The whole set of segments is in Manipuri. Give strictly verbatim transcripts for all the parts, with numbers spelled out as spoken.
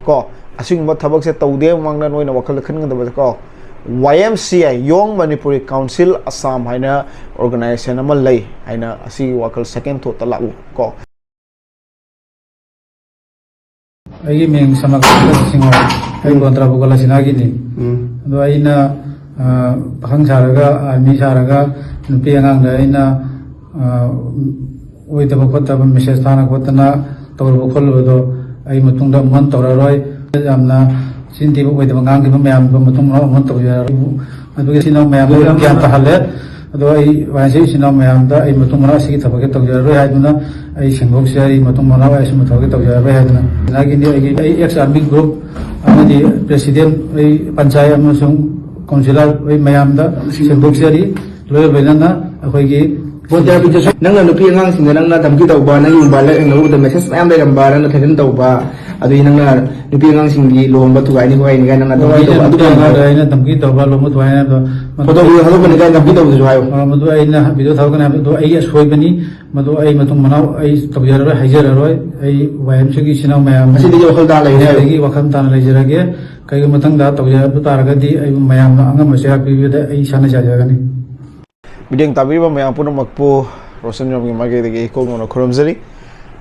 ꯀꯣ, ꯑꯁꯤꯒꯨꯝꯕ ꯊꯕꯛꯁꯦ ꯇꯧꯗꯦ ꯃꯃꯥꯡꯗ ꯅꯣꯏꯅ ꯋꯥꯈꯜꯗ ꯈꯟꯒꯗꯕꯁꯦ ꯀꯣ, ꯋꯥꯏ ꯑꯦꯝ ꯁꯤ ꯑꯥꯏ, ꯌꯣꯡ ꯃꯅꯤꯄꯨꯔꯤ ꯀꯥꯎꯟꯁꯤꯜ ꯑꯁꯥꯝ ꯍꯥꯏꯅ ꯑꯣꯔꯒꯅꯥꯏꯖꯦꯁꯟ ꯑꯃ ꯂꯩ ꯍꯥꯏꯅ ꯑꯁꯤꯒꯤ ꯋꯥꯈꯜ ꯁꯦꯀꯦꯟ ꯊꯣꯠꯇ ꯂꯥꯛꯎ ꯀꯣ꯫ ꯑꯩꯒꯤ ꯃꯤꯡ ꯁꯃꯥꯀꯥꯟꯇ ꯁꯤꯡꯍ, ꯑꯩ ꯎꯝ꯫ ꯀꯣꯟꯇ꯭ꯔꯥ ꯕꯨꯀꯣꯂꯥ ꯁꯤꯅꯥꯒꯤꯅꯤ꯫ ꯎꯝ꯫ ꯑꯗꯣ ꯑꯩꯅ, ꯑ, ꯄꯥꯈꯪ ꯁꯥꯔꯒ, ꯑꯥꯔꯃꯤ ꯁꯥꯔꯒ, ꯅꯨꯄꯤ ꯑꯉꯥꯡꯗ ꯑꯩꯅ, ꯑ, ꯑꯣꯏꯗꯕ ꯈꯣꯠꯇꯕ ꯃꯦꯁꯦꯖ ꯊꯥꯅ ꯈꯣꯠꯇꯅ ꯇꯧꯔꯨꯕ ꯈꯣꯠꯂꯨꯕꯗꯣ ꯑꯩ ꯃꯇꯨꯡꯗ ꯑꯃꯨꯛ ꯍꯟꯅ ꯇꯧꯔꯔꯣꯏ꯫ ꯌꯥꯝꯅ ꯆꯤꯟ ꯊꯤꯕ ꯑꯣꯏꯗꯕ ꯉꯥꯡꯈꯤꯕ ꯃꯌꯥꯝꯗꯣ ꯃꯇꯨꯡ ꯃꯅꯥꯎ ꯑꯃꯨꯛ ꯍꯟꯅ ꯇꯧꯖꯔꯔꯣꯏ꯫ ꯑꯗꯨꯒꯤ ꯏꯆꯤꯟ ꯏꯅꯥꯎ ꯃꯌꯥꯝꯗ ꯒ꯭ꯌꯥꯟ ꯇꯥꯍꯜꯂꯦ꯫ ꯑꯗꯣ ꯑꯩ ꯋꯥꯏ ꯑꯦꯝ ꯁꯤ ꯏꯆꯤꯟ ꯏꯅꯥꯎ ꯃꯌꯥꯝꯗ ꯑꯩ ꯃꯇꯨꯡ ꯃꯅꯥꯎ ꯑꯁꯤꯒꯤ ꯊꯕꯛꯁꯦ ꯇꯧꯖꯔꯔꯣꯏ ꯍꯥꯏꯗꯨꯅ ꯑꯩ ꯁꯦꯡꯗꯣꯛꯆꯔꯤ, ꯃꯇꯨꯡ ꯃꯅꯥꯎ ꯑꯩ ꯑꯁꯤꯒꯨꯝꯕ ꯊꯕꯛꯁꯦ ꯇꯧꯖꯔꯔꯣꯏ ꯍꯥꯏꯗꯨꯅ꯫ ꯁꯤꯅꯥꯒꯤꯅꯤ ꯑꯩꯒꯤ, ꯑꯩ ꯑꯦꯛꯁ ꯑꯥꯔꯃꯤ ꯒ꯭ꯔꯨꯞ ꯑꯃꯗꯤ ꯄ꯭ꯔꯦꯁꯤꯗꯦꯟ, ꯑꯩ ꯄꯟꯆꯥꯌꯠ ꯑꯃꯁꯨꯡ ꯀꯥꯎꯟꯁꯤꯂꯔ, ꯑꯩ ꯃꯌꯥꯝꯗ ꯁꯦꯡꯗꯣꯛꯆꯔꯤ꯫ ꯂꯣꯏꯅ ꯂꯣꯏꯅꯅ ꯑꯩꯈꯣꯏꯒꯤ ꯅꯪꯅ ꯅꯨꯄꯤ ꯑꯉꯥꯡꯁꯤꯡꯗ ꯅꯪꯅ ꯙꯝꯀꯤ ꯇꯧꯕ, ꯅꯪꯒꯤ ꯃꯣꯕꯥꯏꯜꯗ ꯌꯦꯡꯍꯧꯕꯗ ꯃꯦꯁꯦꯖ ꯃꯌꯥꯝ ꯂꯩꯔꯝꯕ, ꯅꯪꯅ ꯊ꯭ꯔꯦꯇꯟ ꯇꯧꯕ, ꯑꯗꯨꯗꯤ ꯅꯪꯅ ꯅꯨꯄꯤ ꯑꯉꯥꯡꯁꯤꯡꯒꯤ ꯂꯨꯍꯣꯡꯕ ꯊꯨꯒꯥꯏꯅꯤ ꯈꯣꯠꯀꯥꯏꯅꯤ ꯀꯥꯏꯅ ꯅꯪꯅ ꯑꯣ, ꯙꯝꯀꯤ ꯑꯩꯅ ꯇꯧꯕ, ꯅꯨꯄꯤ ꯑꯗꯨꯒꯨꯝꯕ ꯑꯉꯥꯡꯗ ꯑꯩꯅ ꯙꯝꯀꯤ ꯇꯧꯕ, ꯂꯨꯍꯣꯡꯕ ꯊꯨꯒꯥꯏꯅꯤ ꯍꯥꯏꯕꯗꯣ, ꯃꯗꯨ ꯐꯣꯇꯣ ꯚꯤꯗꯤꯑꯣ ꯊꯥꯗꯣꯛꯀꯅꯤ ꯀꯥꯏꯅ ꯙꯝꯀꯤ ꯇꯧꯕꯗꯨꯁꯨ ꯍꯥꯏꯌꯣ꯫ ꯑ, ꯃꯗꯨ ꯑꯩꯅ ꯚꯤꯗꯤꯑꯣ ꯊꯥꯗꯣꯛꯀꯅꯤ ꯍꯥꯏꯕꯗꯣ ꯑꯩꯒꯤ ꯑꯁꯣꯏꯕꯅꯤ꯫ ꯃꯗꯨ ꯑꯩ ꯃꯇꯨꯡ ꯃꯅꯥꯎ ꯑꯩ ꯇꯧꯖꯔꯔꯣꯏ, ꯍꯥꯏꯖꯔꯔꯣꯏ꯫ ꯑꯩ ꯋꯥꯏ ꯑꯦꯝ ꯁꯤꯒꯤ ꯏꯆꯤꯟ ꯏꯅꯥꯎ ꯃꯌꯥꯝ ꯉꯁꯤꯗꯒꯤ ꯋꯥꯈꯜ ꯇꯥꯅ ꯂꯩꯔꯦ ꯍꯥꯏꯌꯣ꯫ ꯉꯁꯤꯗꯒꯤ ꯋꯥꯈꯜ ꯇꯥꯅ ꯂꯩꯖꯔꯒꯦ꯫ ꯀꯔꯤꯒꯨꯝꯕ ꯃꯊꯪꯗ ꯇꯧꯖꯔꯛꯄ ꯇꯥꯔꯒꯗꯤ ꯑꯩꯕꯨ ꯃꯌꯥꯝꯅ ꯑꯉꯝꯕ ꯆꯩꯔꯥꯛ ꯄꯤꯕꯗ ꯑꯩ ꯏꯁꯥꯅ ꯌꯥꯖꯒꯅꯤ꯫ ꯃꯤꯠꯌꯦꯡ ꯇꯥꯕꯤꯔꯤꯕ ꯃꯌꯥꯝ ꯄꯨꯝꯅꯃꯛꯄꯨ ꯔꯣꯁꯟ ꯖꯣꯟꯒꯤ ꯃꯥꯏꯀꯩꯗꯒꯤ ꯏꯀꯣꯛꯅꯧꯅ ꯈꯨꯔꯨꯝꯖꯔꯤ꯫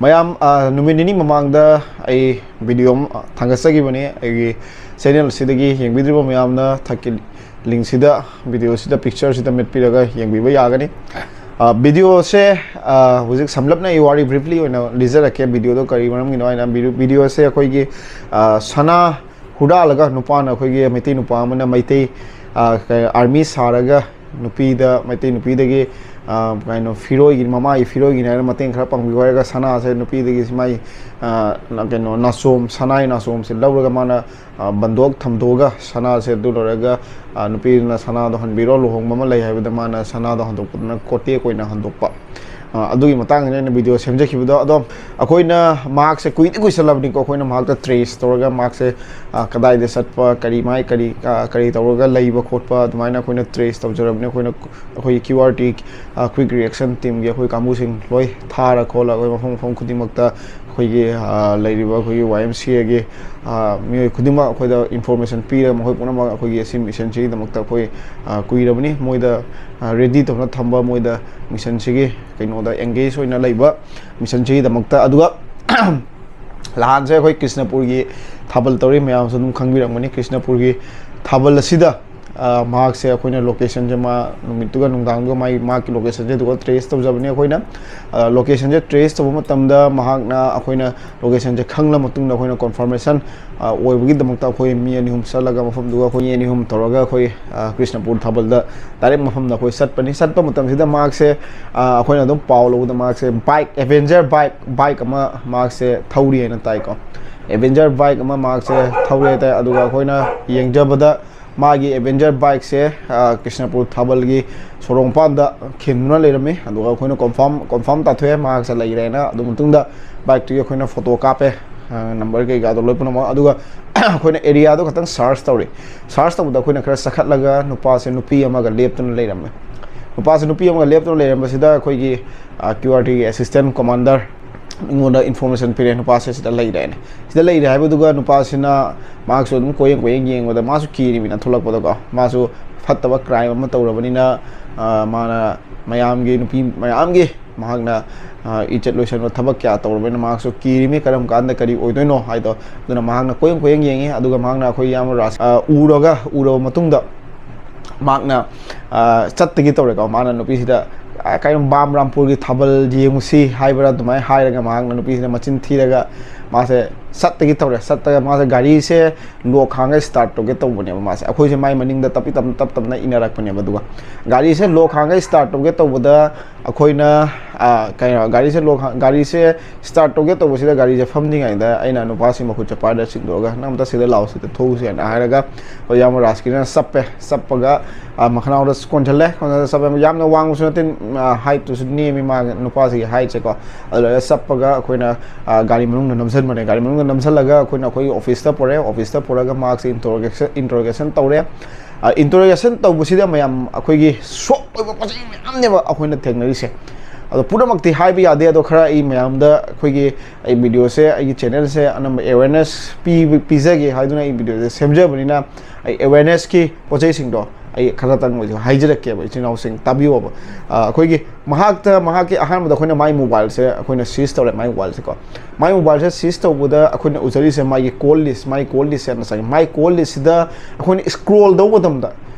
ꯃꯌꯥꯝ, ꯑ, ꯅꯨꯃꯤꯠ ꯅꯤꯅꯤ ꯃꯃꯥꯡꯗ ꯑꯩ ꯚꯤꯗꯤꯑꯣ ꯑꯃ, ꯑ, ꯊꯥꯡꯒꯠꯆꯈꯤꯕꯅꯤ꯫ ꯑꯩꯒꯤ ꯆꯦꯅꯦꯜ ꯑꯁꯤꯗꯒꯤ ꯌꯦꯡꯕꯤꯗ꯭ꯔꯤꯕ ꯃꯌꯥꯝꯅ ꯊꯛꯀꯤ ꯂꯤꯡꯁꯤꯗ, ꯚꯤꯗꯤꯑꯣꯁꯤꯗ, ꯄꯤꯛꯆꯔꯁꯤꯗ ꯃꯦꯠꯄꯤꯔꯒ ꯌꯦꯡꯕꯤꯕ ꯌꯥꯒꯅꯤ꯫ ꯑ, ꯚꯤꯗꯤꯑꯣꯁꯦ, ꯑ, ꯍꯧꯖꯤꯛ ꯁꯝꯂꯞꯅ ꯑꯩ ꯋꯥꯔꯤ ꯕ꯭ꯔꯤꯐꯂꯤ ꯑꯣꯏꯅ ꯂꯤꯖꯔꯛꯀꯦ꯫ ꯚꯤꯗꯤꯑꯣꯗꯣ ꯀꯔꯤ ꯃꯔꯝꯒꯤꯅꯣ ꯍꯥꯏꯅ, ꯚꯤꯗꯤꯑꯣ-, ꯚꯤꯗꯤꯑꯣꯁꯦ ꯑꯩꯈꯣꯏꯒꯤ, ꯑ, ꯁꯅꯥ ꯍꯨꯔꯥꯜꯂꯒ ꯅꯨꯄꯥꯅ, ꯑꯩꯈꯣꯏꯒꯤ ꯃꯩꯇꯩ ꯅꯨꯄꯥ ꯑꯃꯅ ꯃꯩꯇꯩ, ꯑ, ꯀ-, ꯑꯥꯔꯃꯤ ꯁꯥꯔꯒ ꯅꯨꯄꯤꯗ, ꯃꯩꯇꯩ ꯅꯨꯄꯤꯗꯒꯤ, ꯑ, ꯀꯩꯅꯣ, ꯐꯤꯔꯣꯏꯒꯤ, ꯃꯃꯥꯒꯤ ꯐꯤꯔꯣꯏꯒꯤꯅꯤ ꯍꯥꯏꯅ ꯃꯇꯦꯡ ꯈꯔ ꯄꯥꯡꯕꯤꯌꯨ ꯍꯥꯏꯔꯒ ꯁꯅꯥꯁꯦ ꯅꯨꯄꯤꯗꯒꯤ ꯃꯥꯒꯤ, ꯑ, ꯀꯩꯅꯣ, ꯅꯥꯆꯣꯝ, ꯁꯅꯥꯒꯤ ꯅꯥꯆꯣꯝꯁꯦ ꯂꯧꯔꯒ ꯃꯥꯅ, ꯑ, ꯕꯟꯗꯣꯛ ꯊꯝꯗꯣꯛꯑꯒ ꯁꯅꯥꯁꯦ ꯑꯗꯨ ꯂꯣꯏꯔꯒ, ꯑ, ꯅꯨꯄꯤꯗꯨꯅ ꯁꯅꯥꯗꯣ ꯍꯟꯕꯤꯔꯣ, ꯂꯨꯍꯣꯡꯕ ꯑꯃ ꯂꯩ ꯍꯥꯏꯕꯗ ꯃꯥꯅ ꯁꯅꯥꯗꯣ ꯍꯟꯗꯣꯛꯄꯗꯨꯅ ꯀꯣꯇꯦꯛ ꯑꯣꯏꯅ ꯍꯟꯗꯣꯛꯄ꯫ ꯑ, ꯑꯗꯨꯒꯤ ꯃꯇꯥꯡꯗꯅꯤ ꯑꯩꯅ ꯚꯤꯗꯤꯑꯣ ꯁꯦꯝꯖꯈꯤꯕꯗꯣ꯫ ꯑꯗꯣ ꯑꯩꯈꯣꯏꯅ ꯃꯍꯥꯛꯁꯦ ꯀꯨꯏꯗꯤ ꯀꯨꯏꯁꯜꯂꯕꯅꯤꯀꯣ, ꯑꯩꯈꯣꯏꯅ ꯃꯍꯥꯛꯇ ꯇ꯭ꯔꯦꯁ ꯇꯧꯔꯒ ꯃꯍꯥꯛꯁꯦ, ꯑ, ꯀꯗꯥꯏꯗ ꯆꯠꯄ, ꯀꯔꯤ ꯃꯥꯏ, ꯀꯔꯤ, ꯑ, ꯀꯔꯤ ꯇꯧꯔꯒ ꯂꯩꯕ ꯈꯣꯠꯄ, ꯑꯗꯨꯃꯥꯏꯅ ꯑꯩꯈꯣꯏꯅ ꯇ꯭ꯔꯦꯁ ꯇꯧꯖꯔꯕꯅꯤ꯫ ꯑꯩꯈꯣꯏꯅ, ꯑꯩꯈꯣꯏꯒꯤ ꯀ꯭ꯌꯨ ꯑꯥꯔ ꯇꯤ, ꯑ, ꯀ꯭ꯋꯤꯛ ꯔꯤꯑꯦꯛꯁꯟ ꯇꯤꯝꯒꯤ ꯑꯩꯈꯣꯏ ꯀꯥꯡꯕꯨꯁꯤꯡ ꯂꯣꯏ ꯊꯥꯔ ꯈꯣꯠꯂꯒ ꯑꯩꯈꯣꯏ ꯃꯐꯝ ꯃꯐꯝ ꯈꯨꯗꯤꯡꯃꯛꯇ ꯑꯩꯈꯣꯏꯒꯤ ꯂꯩꯔꯤꯕ ꯑꯩꯈꯣꯏꯒꯤ ꯋꯥꯏ ꯑꯦꯝ ꯁꯤ ꯑꯦꯒꯤ ꯃꯤꯑꯣꯏ ꯈꯨꯗꯤꯡꯃꯛ ꯑꯩꯈꯣꯏꯗ ꯏꯟꯐꯣꯔꯃꯦꯁꯟ ꯄꯤꯔꯒ, ꯃꯈꯣꯏ ꯄꯨꯝꯅꯃꯛ ꯑꯩꯈꯣꯏꯒꯤ ꯑꯁꯤ ꯃꯤꯁꯟꯁꯤꯒꯤꯗꯃꯛꯇ ꯑꯩꯈꯣꯏ ꯀꯨꯏꯔꯕꯅꯤ꯫ ꯃꯣꯏꯗ ꯔꯦꯗꯤ ꯇꯧꯅ ꯊꯝꯕ, ꯃꯣꯏꯗ ꯃꯤꯁꯟꯁꯤꯒꯤ ꯀꯩꯅꯣꯗ ꯑꯦꯡꯒꯦꯖ ꯑꯣꯏꯅ ꯂꯩꯕ ꯃꯤꯁꯟꯁꯤꯒꯤꯗꯃꯛꯇ꯫ ꯑꯗꯨꯒ ꯅꯍꯥꯟꯁꯦ ꯑꯩꯈꯣꯏ ꯀ꯭ꯔꯤꯁꯅꯄꯨꯔꯒꯤ ꯊꯥꯕꯜ ꯇꯧꯔꯤ, ꯃꯌꯥꯝꯁꯨ ꯑꯗꯨꯝ ꯈꯪꯕꯤꯔꯝꯒꯅꯤ꯫ ꯀ꯭ꯔꯤꯁꯅꯄꯨꯔꯒꯤ ꯊꯥꯕꯜ ꯑꯁꯤꯗ ꯃꯍꯥꯛꯁꯦ ꯑꯩꯈꯣꯏꯅ ꯂꯣꯀꯦꯁꯟꯁꯦ, ꯃꯥ ꯅꯨꯃꯤꯠꯇꯨꯒ ꯅꯨꯡꯗꯥꯡꯗꯨꯒ ꯃꯥꯒꯤ, ꯃꯍꯥꯛꯀꯤ ꯂꯣꯀꯦꯁꯟꯁꯦ ꯑꯗꯨꯒ ꯇ꯭ꯔꯦꯁ ꯇꯧꯖꯕꯅꯤ ꯑꯩꯈꯣꯏꯅ꯫ ꯂꯣꯀꯦꯁꯟꯁꯦ ꯇ꯭ꯔꯦꯁ ꯇꯧꯕ ꯃꯇꯝꯗ ꯃꯍꯥꯛꯅ, ꯑꯩꯈꯣꯏꯅ ꯂꯣꯀꯦꯁꯟꯁꯦ ꯈꯪꯂ ꯃꯇꯨꯡꯗ ꯑꯩꯈꯣꯏꯅ ꯀꯣꯟꯐꯥꯔꯃꯦꯁꯟ ꯑꯣꯏꯕꯒꯤꯗꯃꯛꯇ ꯑꯩꯈꯣꯏ ꯃꯤ ꯑꯅꯤ ꯑꯍꯨꯝ ꯆꯠꯂꯒ, ꯃꯐꯝꯗꯨꯒ ꯑꯩꯈꯣꯏ ꯃꯤ ꯑꯅꯤ ꯑꯍꯨꯝ ꯇꯧꯔꯒ ꯑꯩꯈꯣꯏ ꯀ꯭ꯔꯤꯁꯅꯄꯨꯔ ꯊꯥꯕꯜꯗ ꯗꯥꯏꯔꯦꯛ ꯃꯐꯝꯗ ꯑꯩꯈꯣꯏ ꯆꯠꯄꯅꯤ꯫ ꯆꯠꯄ ꯃꯇꯝꯁꯤꯗ ꯃꯍꯥꯛꯁꯦ, ꯑꯩꯈꯣꯏꯅ ꯑꯗꯨꯝ ꯄꯥꯎ ꯂꯧꯕꯗ ꯃꯍꯥꯛꯁꯦ ꯕꯥꯏꯛ, ꯑꯦꯚꯦꯟꯖꯔ ꯕꯥꯏꯛ, ꯕꯥꯏꯛ ꯑꯃ ꯃꯍꯥꯛꯁꯦ ꯊꯧꯔꯤ ꯍꯥꯏꯅ ꯇꯥꯏꯀꯣ꯫ ꯑꯦꯚꯦꯟꯖꯔ ꯕꯥꯏꯛ ꯑꯃ ꯃꯍꯥꯛꯁꯦ ꯊꯧꯔꯤ ꯍꯥꯏ ꯇꯥꯏ꯫ ꯑꯗꯨꯒ ꯑꯩꯈꯣꯏꯅ ꯌꯦꯡꯖꯕꯗ ꯃꯥꯒꯤ ꯑꯦꯚꯦꯟꯖꯔ ꯕꯥꯏꯛꯁꯦ ꯀ꯭ꯔꯤꯁꯅꯄꯨꯔ ꯊꯥꯕꯜꯒꯤ ꯁꯣꯔꯣꯛ ꯃꯄꯥꯟꯗ ꯈꯤꯟꯗꯨꯅ ꯂꯩꯔꯝꯃꯤ꯫ ꯑꯗꯨꯒ ꯑꯩꯈꯣꯏꯅ ꯀꯣꯟꯐꯥꯔꯝ, ꯀꯣꯟꯐꯥꯔꯝ ꯇꯥꯊꯣꯛꯑꯦ ꯃꯍꯥꯛꯁꯦ ꯂꯩꯔꯦꯅ꯫ ꯑꯗꯨ ꯃꯇꯨꯡꯗ ꯕꯥꯏꯛꯇꯨꯒꯤ ꯑꯩꯈꯣꯏꯅ ꯐꯣꯇꯣ ꯀꯥꯞꯄꯦ, ꯅꯝꯕꯔ ꯀꯩꯀꯥꯗꯣ ꯂꯣꯏ ꯄꯨꯝꯅꯃꯛ꯫ ꯑꯗꯨꯒ ꯑꯩꯈꯣꯏꯅ ꯑꯦꯔꯤꯌꯥꯗꯣ ꯈꯛꯇꯪ ꯁꯥꯔꯆ ꯇꯧꯔꯦ꯫ ꯁꯥꯔꯆ ꯇꯧꯕꯗ ꯑꯩꯈꯣꯏꯅ ꯈꯔ ꯆꯈꯠꯂꯒ ꯅꯨꯄꯥꯁꯦ ꯅꯨꯄꯤ ꯑꯃꯒ ꯂꯦꯞꯇꯨꯅ ꯂꯩꯔꯝꯃꯦ꯫ ꯅꯨꯄꯥꯁꯦ ꯅꯨꯄꯤ ꯑꯃꯒ ꯂꯦꯞꯇꯨꯅ ꯂꯩꯔꯝꯕꯁꯤꯗ ꯑꯩꯈꯣꯏꯒꯤ ꯀ꯭ꯌꯨ ꯑꯥꯔ ꯇꯤꯒꯤ ꯑꯦꯁꯤꯁꯇꯦꯟ ꯀꯣꯃꯥꯟꯗꯔ ꯑꯩꯉꯣꯟꯗ ꯏꯟꯐꯣꯔꯃꯦꯁꯟ ꯄꯤꯔꯛꯑꯦ, ꯅꯨꯄꯥꯁꯦ ꯁꯤꯗ ꯂꯩꯔꯦꯅ꯫ ꯁꯤꯗ ꯂꯩꯔꯦ ꯍꯥꯏꯕꯗꯨꯒ ꯅꯨꯄꯥꯁꯤꯅ ꯃꯍꯥꯛꯁꯨ ꯑꯗꯨꯝ ꯀꯣꯏꯌꯦꯡ ꯀꯣꯏꯌꯦꯡ ꯌꯦꯡꯕꯗ ꯃꯥꯁꯨ ꯀꯤꯔꯤꯕꯅ ꯊꯣꯛꯂꯛꯄꯗꯀꯣ꯫ ꯃꯥꯁꯨ ꯐꯠꯇꯕ ꯀ꯭ꯔꯥꯏꯝ ꯑꯃ ꯇꯧꯔꯕꯅꯤꯅ, ꯃꯥꯅ ꯃꯌꯥꯝꯒꯤ ꯅꯨꯄꯤ ꯃꯌꯥꯝꯒꯤ ꯃꯍꯥꯛꯅ ꯏꯖꯠ ꯂꯣꯏꯁꯟꯕ ꯊꯕꯛ ꯀꯌꯥ ꯇꯧꯔꯕꯅꯤꯅ ꯃꯍꯥꯛꯁꯨ ꯀꯤꯔꯤꯃꯤ, ꯀꯔꯝ ꯀꯥꯟꯗ ꯀꯔꯤ ꯑꯣꯏꯗꯣꯏꯅꯣ ꯍꯥꯏꯗꯣ꯫ ꯑꯗꯨꯅ ꯃꯍꯥꯛꯅ ꯀꯣꯏꯌꯦꯡ ꯀꯣꯏꯌꯦꯡ ꯌꯦꯡꯉꯤ꯫ ꯑꯗꯨꯒ ꯃꯍꯥꯛꯅ ꯑꯩꯈꯣꯏ ꯏꯌꯥꯝꯕ ꯔꯥꯖ ꯎꯔꯒ, ꯎꯔꯕ ꯃꯇꯨꯡꯗ ꯃꯍꯥꯛꯅ ꯆꯠꯇꯒꯤ ꯇꯧꯔꯦꯀꯣ꯫ ꯃꯥꯅ ꯅꯨꯄꯤꯁꯤꯗ ꯀꯩꯅꯣ ꯕꯥꯝ ꯔꯥꯝꯄꯨꯔꯒꯤ ꯊꯥꯕꯜ ꯌꯦꯡꯉꯨꯁꯤ ꯍꯥꯏꯕ꯭ꯔꯥ ꯑꯗꯨꯃꯥꯏꯅ ꯍꯥꯏꯔꯒ ꯃꯍꯥꯛꯅ ꯅꯨꯄꯤꯁꯤꯗ ꯃꯆꯤꯟ ꯊꯤꯔꯒ ꯃꯥꯁꯦ ꯆꯠꯇꯒꯤ ꯇꯧꯔꯦ꯫ ꯆꯠꯇꯒ ꯃꯥꯁꯦ ꯒꯥꯔꯤꯁꯦ ꯂꯣꯛ ꯍꯥꯡꯉꯒ ꯁ꯭ꯇꯥꯔꯠ ꯇꯧꯒꯦ ꯇꯧꯕꯅꯦꯕ ꯃꯥꯁꯦ꯫ ꯑꯩꯈꯣꯏꯁꯦ ꯃꯥꯏ ꯃꯅꯤꯡꯗ ꯇꯞ ꯇꯞꯅ, ꯇꯞ ꯇꯞꯅ ꯏꯟꯅꯔꯛꯄꯅꯦꯕ꯫ ꯑꯗꯨꯒ ꯒꯥꯔꯤꯁꯦ ꯂꯣꯛ ꯍꯥꯡꯉꯒ ꯁ꯭ꯇꯥꯔꯠ ꯇꯧꯒꯦ ꯇꯧꯕꯗ ꯑꯩꯈꯣꯏꯅ, ꯀꯩꯅꯣ, ꯒꯥꯔꯤꯁꯦ ꯂꯣꯛ ꯍꯥꯡ-, ꯒꯥꯔꯤꯁꯦ ꯁ꯭ꯇꯥꯔꯠ ꯇꯧꯒꯦ ꯇꯧꯕꯁꯤꯗ ꯒꯥꯔꯤꯁꯦ ꯐꯝꯗ꯭ꯔꯤꯉꯩꯗ ꯑꯩꯅ ꯅꯨꯄꯥꯁꯤ ꯃꯈꯨꯠꯁꯦ ꯄꯥꯏꯔ ꯆꯤꯡꯊꯣꯛꯑꯒ, "ꯅꯪ ꯑꯝꯇ ꯁꯤꯗ ꯂꯥꯛꯑꯣ, ꯁꯤꯗ ꯊꯣꯛꯎꯁꯦꯅ" ꯍꯥꯏꯔꯒ ꯑꯩꯈꯣꯏ ꯏꯌꯥꯝꯕ ꯔꯥꯖꯀꯤꯔꯅ ꯆꯞꯄꯦ꯫ ꯆꯞꯄꯒ ꯃꯈꯅꯥꯎꯗ ꯀꯣꯟꯁꯤꯜꯂꯦ꯫ ꯀꯣꯟꯁꯤꯜꯂ ꯆꯞꯄꯦ꯫ ꯌꯥꯝꯅ ꯋꯥꯡꯕꯁꯨ ꯅꯠꯇꯦ, ꯍꯥꯏꯠꯇꯨꯁꯨ ꯅꯦꯝꯃꯤ ꯃꯥꯒꯤ, ꯅꯨꯄꯥꯁꯤꯒꯤ ꯍꯥꯏꯠꯁꯦꯀꯣ꯫ ꯑꯗꯨꯗ ꯆꯞꯄꯒ ꯑꯩꯈꯣꯏꯅ ꯒꯥꯔꯤ ꯃꯅꯨꯡꯗ ꯅꯝꯁꯤꯟꯕꯅꯦ꯫ ꯒꯥꯔꯤ ꯃꯅꯨꯡꯗ ꯅꯝꯁꯤꯜꯂꯒ ꯑꯩꯈꯣꯏꯅ ꯑꯩꯈꯣꯏꯒꯤ ꯑꯣꯐꯤꯁꯇ ꯄꯨꯔꯛꯑꯦ꯫ ꯑꯣꯐꯤꯁꯇ ꯄꯨꯔꯒ ꯃꯍꯥꯛꯁꯦ ꯏꯟꯇꯔꯣꯒꯦꯁꯟ, ꯏꯟꯇꯔꯣꯒꯦꯁꯟ ꯇꯧꯔꯦ꯫ ꯏꯟꯇꯔꯣꯒꯦꯁꯟ ꯇꯧꯕꯁꯤꯗ ꯃꯌꯥꯝ ꯑꯩꯈꯣꯏꯒꯤ ꯁꯣꯛ ꯑꯣꯏꯕ ꯄꯣꯠꯆꯩ ꯃꯌꯥꯝꯅꯦꯕ ꯑꯩꯈꯣꯏꯅ ꯊꯦꯡꯅꯔꯤꯁꯦ꯫ ꯑꯗꯣ ꯄꯨꯝꯅꯃꯛꯇꯤ ꯍꯥꯏꯕ ꯌꯥꯗꯦ꯫ ꯑꯗꯣ ꯈꯔ ꯑꯩ ꯃꯌꯥꯝꯗ ꯑꯩꯈꯣꯏꯒꯤ, ꯑꯩ videoꯁꯦ, ꯑꯩꯒꯤ channelꯁꯦ ꯑꯅꯝꯕ awareness ꯄꯤꯕ, ꯄꯤꯖꯒꯦ ꯍꯥꯏꯗꯨꯅ ꯑꯩ videoꯁꯦ ꯁꯦꯝꯖꯕꯅꯤꯅ, ꯑꯩ awarenessꯀꯤ ꯄꯣꯠꯆꯩꯁꯤꯡꯗꯣ ꯑꯩ ꯈꯔꯇꯪ ꯑꯣꯏꯁꯨ ꯍꯥꯏꯖꯔꯛꯀꯦꯕ, ꯏꯆꯤꯟ ꯏꯅꯥꯎꯁꯤꯡ ꯇꯥꯕꯤꯌꯣꯕ꯫ ꯑ, ꯑꯩꯈꯣꯏꯒꯤ ꯃꯍꯥꯛꯇ, ꯃꯍꯥꯛꯀꯤ ꯑꯍꯥꯟꯕꯗ ꯑꯩꯈꯣꯏꯅ ꯃꯥꯏ mobileꯁꯦ ꯑꯩꯈꯣꯏꯅ seize ꯇꯧꯔꯦ, ꯃꯥꯏ mobileꯁꯦ ꯀꯣ꯫ ꯃꯥꯏ mobileꯁꯦ seize ꯇꯧꯕꯗ ꯑꯩꯈꯣꯏꯅ ꯎꯖꯔꯤꯁꯦ ꯃꯥꯒꯤ call list, ꯃꯥꯏ call listꯁꯦ ꯌꯥꯝꯅ ꯆꯪꯉꯤ꯫ ꯃꯥꯏ call listꯁꯤꯗ ꯑꯩꯈꯣꯏꯅ scroll ꯇꯧꯕ ꯃꯇꯝꯗ,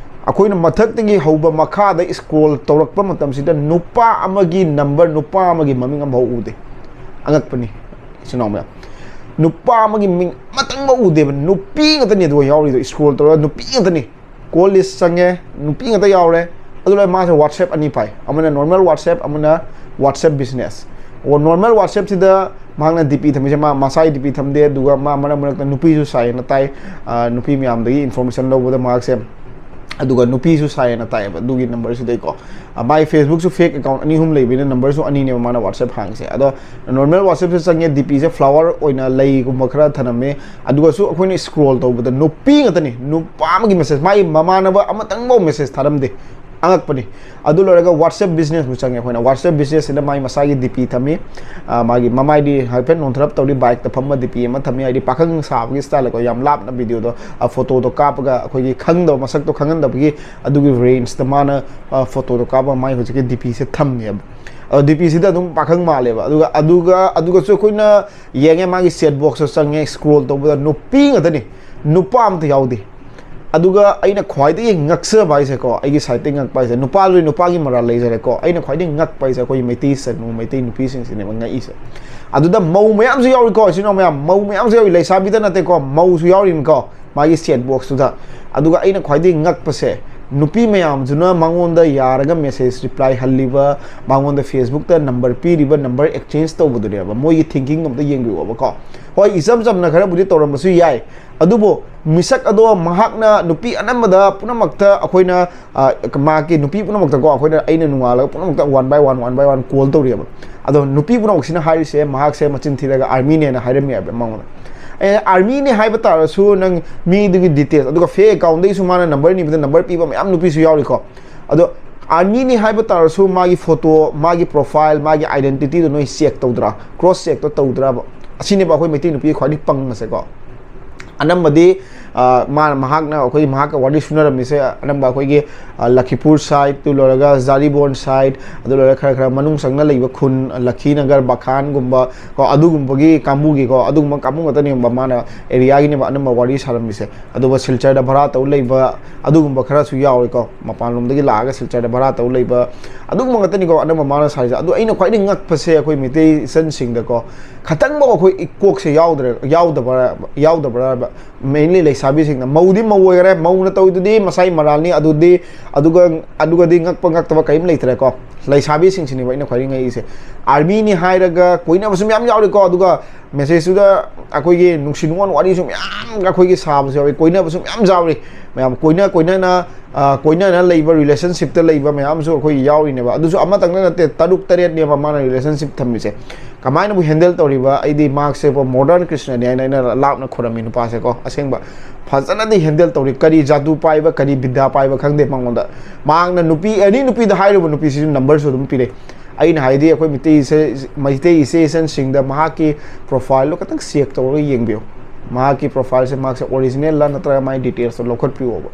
ꯑꯩꯈꯣꯏꯅ ꯃꯊꯛꯇꯒꯤ ꯍꯧꯕ ꯃꯈꯥꯗ scroll ꯇꯧꯔꯛꯄ ꯃꯇꯝꯁꯤꯗ ꯅꯨꯄꯥ ꯑꯃꯒꯤ number, ꯅꯨꯄꯥ ꯑꯃꯒꯤ ꯃꯃꯤꯡ ꯑꯃꯐꯥꯎ ꯎꯗꯦ꯫ ꯑꯉꯛꯄꯅꯤ, ꯏꯆꯤꯟ ꯏꯅꯥꯎ ꯃꯌꯥꯝ꯫ ꯅꯨꯄꯥ ꯑꯃꯒꯤ ꯃꯤꯡ ꯑꯃꯇꯪꯐꯥꯎ ꯎꯗꯦꯕ, ꯅꯨꯄꯤ ꯉꯥꯛꯇꯅꯤ ꯑꯗꯨꯒ ꯌꯥꯎꯔꯤꯗꯣ, scroll ꯇꯧꯔꯒ ꯅꯨꯄꯤ ꯉꯥꯛꯇꯅꯤ꯫ Call list ꯆꯪꯉꯦ, ꯅꯨꯄꯤ ꯉꯥꯛꯇ ꯌꯥꯎꯔꯦ꯫ ꯑꯗꯨ ꯂꯣꯏꯔ ꯃꯥꯁꯦ WhatsApp ꯑꯅꯤ ꯄꯥꯏ, ꯑꯃꯅ normal WhatsApp, ꯑꯃꯅ WhatsApp Business꯫ ꯑꯣ, normal WhatsAppꯁꯤꯗ ꯃꯍꯥꯛꯅ DP ꯊꯝꯃꯤꯁꯦ, ꯃꯥ ꯃꯁꯥꯒꯤ DP ꯊꯝꯗꯦ, ꯑꯗꯨꯒ ꯃꯥ ꯃꯔꯛ ꯃꯔꯛꯇ ꯅꯨꯄꯤꯁꯨ ꯁꯥꯏꯌꯦꯅ ꯇꯥꯏ꯫ ꯑ, ꯅꯨꯄꯤ ꯃꯌꯥꯝꯗꯒꯤ information ꯂꯧꯕꯗ ꯃꯍꯥꯛꯁꯦ, ꯑꯗꯨꯒ ꯅꯨꯄꯤꯁꯨ ꯁꯥꯏꯌꯦꯅ ꯇꯥꯏꯌꯦꯕ ꯑꯗꯨꯒꯤ numberꯁꯤꯗꯩꯀꯣ꯫ ꯑ, ꯃꯥꯒꯤ Facebookꯁꯨ fake account ꯑꯅꯤ ꯑꯍꯨꯝ ꯂꯩꯕꯅꯤꯅ numberꯁꯨ ꯑꯅꯤꯅꯦꯕ ꯃꯥꯅ WhatsApp ꯍꯥꯡꯉꯤꯁꯦ꯫ ꯑꯗꯣ normal WhatsAppꯁꯦ ꯆꯪꯉꯦ, DPꯁꯦ flower ꯑꯣꯏꯅ ꯂꯩꯒꯨꯝꯕ ꯈꯔ ꯊꯅꯝꯃꯦ꯫ ꯑꯗꯨꯒꯁꯨ ꯑꯩꯈꯣꯏꯅ scroll ꯇꯧꯕꯗ ꯅꯨꯄꯤ ꯉꯥꯛꯇꯅꯤ, ꯅꯨꯄꯥ ꯑꯃꯒꯤ message, ꯃꯥꯒꯤ ꯃꯃꯥꯟꯅꯕ ꯑꯃꯇꯪꯐꯥꯎ message ꯊꯥꯔꯝꯗꯦ꯫ ꯑꯉꯛꯄꯅꯤ꯫ ꯑꯗꯨ ꯂꯣꯏꯔꯒ WhatsApp Businessꯄꯨ ꯆꯪꯉꯦ ꯑꯩꯈꯣꯏꯅ꯫ WhatsApp Businessꯁꯤꯗ ꯃꯥꯒꯤ ꯃꯁꯥꯒꯤ DP ꯊꯝꯃꯤ꯫ ꯑ, ꯃꯥꯒꯤ ꯃꯃꯥꯏꯗꯤ ꯍꯥꯏꯐꯦꯠ ꯅꯣꯟꯊꯔꯞ ꯇꯧꯔꯤ, bikeꯇ ꯐꯝꯕ DP ꯑꯃ ꯊꯝꯃꯤ, ꯍꯥꯏꯗꯤ ꯄꯥꯈꯪ ꯁꯥꯕꯒꯤ styleꯀꯣ, ꯌꯥꯝ ꯂꯥꯞꯅ videoꯗꯣ, ꯑ, photoꯗꯣ ꯀꯥꯞꯄꯒ ꯑꯩꯈꯣꯏꯒꯤ ꯈꯪꯗꯕ, ꯃꯁꯛꯇꯣ ꯈꯪꯍꯟꯗꯕꯒꯤ ꯑꯗꯨꯒꯤ rangeꯇ ꯃꯥꯅ, ꯑ, photoꯗꯣ ꯀꯥꯞꯄꯒ ꯃꯥꯒꯤ ꯍꯧꯖꯤꯛꯀꯤ DPꯁꯦ ꯊꯝꯃꯦꯕ꯫ ꯑꯗꯣ DPꯁꯤꯗ ꯑꯗꯨꯝ ꯄꯥꯈꯪ ꯃꯥꯜꯂꯦꯕ꯫ ꯑꯗꯨꯒ, ꯑꯗꯨꯒ, ꯑꯗꯨꯒꯁꯨ ꯑꯩꯈꯣꯏꯅ ꯌꯦꯡꯉꯦ, ꯃꯥꯒꯤ chat boxꯇ ꯆꯪꯉꯦ, scroll ꯇꯧꯕꯗ ꯅꯨꯄꯤ ꯉꯥꯛꯇꯅꯤ, ꯅꯨꯄꯥ ꯑꯝꯇ ꯌꯥꯎꯗꯦ꯫ ꯑꯗꯨꯒ ꯑꯩꯅ ꯈ꯭ꯋꯥꯏꯗꯒꯤ ꯉꯛꯆꯕ ꯍꯥꯏꯁꯦꯀꯣ, ꯑꯩꯒꯤ sideꯇꯒꯤ ꯉꯛꯄ ꯍꯥꯏꯁꯦ, ꯅꯨꯄꯥꯗꯨꯗꯤ ꯅꯨꯄꯥꯒꯤ ꯃꯔꯥꯜ ꯂꯩꯖꯔꯦꯀꯣ, ꯑꯩꯅ ꯈ꯭ꯋꯥꯏꯗꯒꯤ ꯉꯛꯄ ꯍꯥꯏꯁꯦ ꯑꯩꯈꯣꯏꯒꯤ ꯃꯩꯇꯩ ꯆꯅꯨ, ꯃꯩꯇꯩ ꯅꯨꯄꯤꯁꯤꯡꯁꯤꯅꯦꯕ ꯉꯛꯏꯁꯦ꯫ ꯑꯗꯨꯗ ꯃꯧ ꯃꯌꯥꯝꯁꯨ ꯌꯥꯎꯔꯤꯀꯣ, ꯏꯆꯤꯟ ꯏꯅꯥꯎ ꯃꯌꯥꯝ, ꯃꯧ ꯃꯌꯥꯝꯁꯨ ꯌꯥꯎꯔꯤ, ꯂꯩꯁꯥꯕꯤꯗ ꯅꯠꯇꯦꯀꯣ, ꯃꯧꯁꯨ ꯌꯥꯎꯔꯤꯅꯤꯀꯣ ꯃꯥꯒꯤ chat boxꯇꯨꯗ꯫ ꯑꯗꯨꯒ ꯑꯩꯅ ꯈ꯭ꯋꯥꯏꯗꯒꯤ ꯉꯛꯄꯁꯦ, ꯅꯨꯄꯤ ꯃꯌꯥꯝꯗꯨꯅ ꯃꯉꯣꯟꯗ ꯌꯥꯔꯒ message reply ꯍꯜꯂꯤꯕ, ꯃꯉꯣꯟꯗ Facebookꯇ number ꯄꯤꯔꯤꯕ, number exchange ꯇꯧꯕꯗꯨꯅꯦꯕ꯫ ꯃꯣꯏꯒꯤ thinking ꯑꯝꯇ ꯌꯦꯡꯕꯤꯌꯣꯕꯀꯣ꯫ ꯍꯣꯏ, ꯏꯆꯝ ꯆꯝꯅ ꯈꯔꯕꯨꯗꯤ ꯇꯧꯔꯝꯕꯁꯨ ꯌꯥꯏ, ꯑꯗꯨꯕꯨ ꯃꯤꯁꯛ ꯑꯗꯣ ꯃꯍꯥꯛꯅ ꯅꯨꯄꯤ ꯑꯅꯝꯕꯗ ꯄꯨꯝꯅꯃꯛꯇ ꯑꯩꯈꯣꯏꯅ, ꯑ, ꯃꯍꯥꯛꯀꯤ ꯅꯨꯄꯤ ꯄꯨꯝꯅꯃꯛꯇꯀꯣ, ꯑꯩꯈꯣꯏꯅ, ꯑꯩꯅ ꯅꯣꯡꯉꯥꯜꯂꯒ ꯄꯨꯝꯅꯃꯛꯇ one by one, one by one call ꯇꯧꯔꯤꯑꯕ꯫ ꯑꯗꯣ ꯅꯨꯄꯤ ꯄꯨꯝꯅꯃꯛꯁꯤꯅ ꯍꯥꯏꯔꯤꯁꯦ ꯃꯍꯥꯛꯁꯦ ꯃꯆꯤꯟ ꯊꯤꯔꯒ armyꯅꯦꯅ ꯍꯥꯏꯔꯝꯃꯦꯕ ꯃꯉꯣꯟꯗ꯫ ꯑꯦ, armyꯅꯦ ꯍꯥꯏꯕ ꯇꯥꯔꯁꯨ ꯅꯪ ꯃꯤꯗꯨꯒꯤ details, ꯑꯗꯨꯒ fake accountꯗꯒꯤꯁꯨ ꯃꯥꯅ number ꯅꯤꯕꯗ number ꯄꯤꯕ ꯃꯌꯥꯝ ꯅꯨꯄꯤꯁꯨ ꯌꯥꯎꯔꯤꯀꯣ꯫ ꯑꯗꯣ ꯑꯥꯔꯃꯤꯅꯤ ꯍꯥꯏꯕ ꯇꯥꯔꯁꯨ ꯃꯥꯒꯤ ꯐꯣꯇꯣ, ꯃꯥꯒꯤ ꯄ꯭ꯔꯣꯐꯥꯏꯜ, ꯃꯥꯒꯤ ꯑꯥꯏꯗꯦꯟꯇꯤꯇꯤꯗꯣ ꯅꯣꯏ ꯆꯦꯛ ꯇꯧꯗ꯭ꯔꯥ? ꯀ꯭ꯔꯣꯁ ꯆꯦꯛꯇꯣ ꯇꯧꯗ꯭ꯔꯕ? ꯑꯁꯤꯅꯦꯕ ꯑꯩꯈꯣꯏ ꯃꯩꯇꯩ ꯅꯨꯄꯤ ꯈ꯭ꯋꯥꯏꯗꯒꯤ ꯄꯪꯕꯁꯦꯀꯣ꯫ ꯑꯅꯝꯕꯗꯤ, ꯑ, ꯃꯥꯅ, ꯃꯍꯥꯛꯅ, ꯑꯩꯈꯣꯏ ꯃꯍꯥꯛꯀ ꯋꯥꯔꯤ ꯁꯨꯅꯔꯝꯃꯤꯁꯦ ꯑꯅꯝꯕ ꯑꯩꯈꯣꯏꯒꯤ, ꯑ, ꯂꯈꯤꯄꯨꯔ ꯁꯥꯏꯠꯇꯨ ꯂꯣꯏꯔꯒ ꯖꯥꯔꯤꯕꯣꯟ ꯁꯥꯏꯠ, ꯑꯗꯨ ꯂꯣꯏꯔꯒ ꯈꯔ ꯈꯔ ꯃꯅꯨꯡ ꯆꯪꯅ ꯂꯩꯕ ꯈꯨꯟ, ꯂꯈꯤꯅꯒꯔ, ꯕꯈꯥꯟꯒꯨꯝꯕ ꯀꯣ, ꯑꯗꯨꯒꯨꯝꯕꯒꯤ ꯀꯥꯡꯕꯨꯒꯤꯀꯣ, ꯑꯗꯨꯒꯨꯝꯕ ꯀꯥꯡꯕꯨ ꯉꯥꯛꯇꯅꯦꯕ ꯃꯥꯅ ꯑꯦꯔꯤꯌꯥꯒꯤꯅꯦꯕ ꯑꯅꯝꯕ ꯋꯥꯔꯤ ꯁꯥꯔꯝꯃꯤꯁꯦ꯫ ꯑꯗꯨꯒ ꯁꯤꯜꯆꯔꯗ ꯚꯔꯥ ꯇꯧ ꯂꯩꯕ ꯑꯗꯨꯒꯨꯝꯕ ꯈꯔꯁꯨ ꯌꯥꯎꯔꯤꯀꯣ, ꯃꯄꯥꯟꯂꯣꯝꯗꯒꯤ ꯂꯥꯛꯑꯒ ꯁꯤꯜꯆꯔꯗ ꯚꯔꯥ ꯇꯧ ꯂꯩꯕ ꯑꯗꯨꯒꯨꯝꯕ ꯉꯥꯛꯇꯅꯤꯀꯣ ꯑꯅꯝꯕ ꯃꯥꯅ ꯁꯥꯔꯤꯁꯦ꯫ ꯑꯗꯣ ꯑꯩꯅ ꯈ꯭ꯋꯥꯏꯗꯒꯤ ꯉꯛꯄꯁꯦ ꯑꯩꯈꯣꯏ ꯃꯩꯇꯩ ꯏꯆꯟꯁꯤꯡꯗꯀꯣ, ꯈꯇꯪꯐꯥꯎ ꯑꯩꯈꯣꯏ ꯀꯣꯛꯁꯦ ꯌꯥꯎꯗ꯭ꯔꯦ, ꯌꯥꯎꯗꯕ꯭ꯔꯥ, ꯌꯥꯎꯗꯕ꯭ꯔꯥꯕ? Mainly ꯂꯩꯁꯥꯕꯤꯁꯤꯡꯅ꯫ ꯃꯧꯗꯤ ꯃꯧ ꯑꯣꯏꯈꯔꯦ, ꯃꯧꯅ ꯇꯧꯔꯤꯗꯨꯗꯤ ꯃꯁꯥꯏ ꯃꯔꯥꯜꯅꯤ, ꯑꯗꯨꯗꯤ, ꯑꯗꯨꯒ, ꯑꯗꯨꯒꯗꯤ ꯉꯛꯄ ꯉꯛꯇꯕ ꯀꯔꯤꯝ ꯂꯩꯇ꯭ꯔꯦꯀꯣ꯫ ꯂꯩꯁꯥꯕꯤꯁꯤꯡꯁꯤꯅꯦꯕ ꯑꯩꯅ ꯈ꯭ꯋꯥꯏꯗꯒꯤ ꯉꯛꯏꯁꯦ꯫ ꯑꯥꯔꯃꯤꯅꯤ ꯍꯥꯏꯔꯒ ꯀꯣꯏꯅꯕꯁꯨ ꯃꯌꯥꯝ ꯌꯥꯎꯔꯤꯀꯣ, ꯑꯗꯨꯒ ꯃꯦꯁꯦꯖꯇꯨꯗ ꯑꯩꯈꯣꯏꯒꯤ ꯅꯨꯡꯁꯤ ꯅꯨꯡꯉꯣꯟ ꯋꯥꯔꯤꯁꯨ ꯃꯌꯥꯝ ꯑꯩꯈꯣꯏꯒꯤ ꯁꯥꯕꯁꯨ ꯌꯥꯎꯏ, ꯀꯣꯏꯅꯕꯁꯨ ꯃꯌꯥꯝ ꯌꯥꯎꯔꯤ꯫ ꯃꯌꯥꯝ ꯀꯣꯏꯅ ꯀꯣꯏꯅꯅ, ꯑ, ꯀꯣꯏꯅꯅ ꯂꯩꯕ, ꯔꯤꯂꯦꯁꯟꯁꯤꯞꯇ ꯂꯩꯕ ꯃꯌꯥꯝꯁꯨ ꯑꯩꯈꯣꯏ ꯌꯥꯎꯔꯤꯅꯦꯕ꯫ ꯑꯗꯨꯁꯨ ꯑꯃꯇꯪꯗ ꯅꯠꯇꯦ, ꯇꯔꯨꯛ ꯇꯔꯦꯠꯅꯦꯕ ꯃꯥꯅ ꯔꯤꯂꯦꯁꯟꯁꯤꯞ ꯊꯝꯃꯤꯁꯦ꯫ ꯀꯃꯥꯏꯅꯕꯨ ꯍꯦꯟꯗꯜ ꯇꯧꯔꯤꯕ? ꯑꯩꯗꯤ ꯃꯍꯥꯛꯁꯦ ꯃꯣꯗꯔꯟ ꯀ꯭ꯔꯤꯁꯅꯅꯤ ꯍꯥꯏꯅ ꯑꯩꯅ ꯂꯥꯞꯅ ꯈꯣꯏꯔꯝꯃꯤ ꯅꯨꯄꯥꯁꯦꯀꯣ꯫ ꯑꯁꯦꯡꯕ ꯐꯖꯅꯗꯤ ꯍꯦꯟꯗꯜ ꯇꯧꯔꯤ꯫ ꯀꯔꯤ ꯖꯥꯗꯨ ꯄꯥꯏꯕ, ꯀꯔꯤ ꯕꯤꯗ꯭ꯌꯥ ꯄꯥꯏꯕ ꯈꯪꯗꯦ ꯃꯉꯣꯟꯗ꯫ ꯃꯍꯥꯛꯅ ꯅꯨꯄꯤ, ꯑꯦꯅꯤ ꯅꯨꯄꯤꯗ ꯍꯥꯏꯔꯨꯕ ꯅꯨꯄꯤꯁꯤꯁꯨ ꯅꯝꯕꯔꯁꯨ ꯑꯗꯨꯝ ꯄꯤꯔꯛꯏ꯫ ꯑꯩꯅ ꯍꯥꯏꯗꯤ ꯑꯩꯈꯣꯏ ꯃꯩꯇꯩ ꯏꯆꯦ-, ꯃꯩꯇꯩ ꯏꯆꯦ ꯏꯆꯟꯁꯤꯡꯗ ꯃꯍꯥꯛꯀꯤ ꯄ꯭ꯔꯣꯐꯥꯏꯜꯗꯣ ꯈꯤꯇꯪ ꯆꯦꯛ ꯇꯧꯔꯒ ꯌꯦꯡꯕꯤꯌꯨ꯫ ꯃꯍꯥꯛꯀꯤ ꯄ꯭ꯔꯣꯐꯥꯏꯜꯁꯦ ꯃꯍꯥꯛꯁꯦ ꯑꯣꯔꯤꯖꯤꯅꯦꯜꯂ ꯅꯠꯇ꯭ꯔꯒ ꯃꯥꯒꯤ ꯗꯤꯇꯦꯜꯁꯇꯣ ꯂꯧꯈꯠꯄꯤꯌꯣꯕ꯫